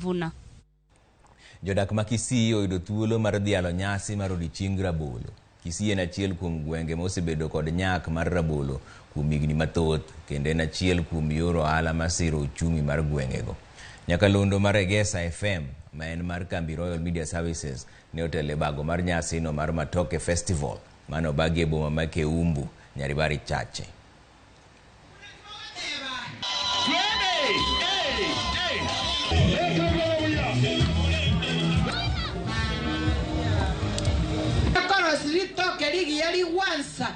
Vuna. Jodak ma Kisii oyudo thuolo mar dhialo nyasi mar odiochieng rabolo. Kisii en achiel kuom gwenge mosebedo kod nyak mar rabolo kuom higni mathoth kendo en achiel kuom yor ohala masiro uchumi mar gwengego. Nyakalondo mar Egesa FM ma en mar kambi Royal Media Services ne otelo e bago mar nyasino mar Matoke Festival mane obagi e boma ma Keumbu, Nyaribari Chache. Ritoke rigiya rigwansa.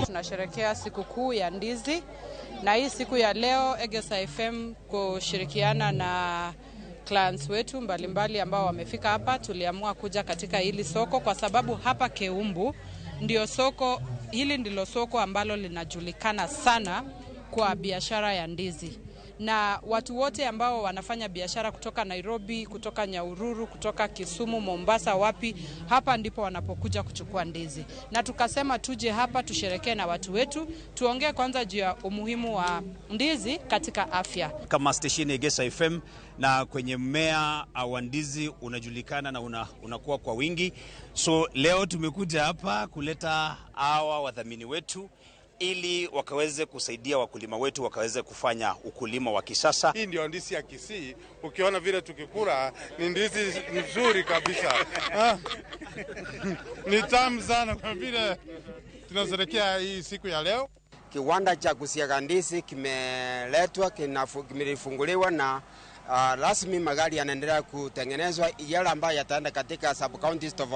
Tunasherehekea sikukuu ya ndizi na hii siku ya leo Egesa FM kushirikiana na clients wetu mbalimbali ambao wamefika hapa, tuliamua kuja katika hili soko kwa sababu hapa Keumbu ndio soko hili ndilo soko ambalo linajulikana sana kwa biashara ya ndizi na watu wote ambao wanafanya biashara kutoka Nairobi, kutoka Nyahururu, kutoka Kisumu, Mombasa, wapi, hapa ndipo wanapokuja kuchukua ndizi. Na tukasema tuje hapa tusherekee na watu wetu, tuongee kwanza juu ya umuhimu wa ndizi katika afya. Kama stesheni Egesa FM na kwenye mmea wa ndizi unajulikana na unakuwa kwa wingi, so leo tumekuja hapa kuleta hawa wadhamini wetu ili wakaweze kusaidia wakulima wetu wakaweze kufanya ukulima wa kisasa. Hii ndio ndizi ya Kisii. Ukiona vile tukikula ni ndizi nzuri kabisa. Ni tamu sana kwa vile tunasherehekea hii siku ya leo. Kiwanda cha kusiaga ndizi kimeletwa, kimefunguliwa na rasmi magari yanaendelea kutengenezwa yale ambayo yataenda katika sub counties tofauti.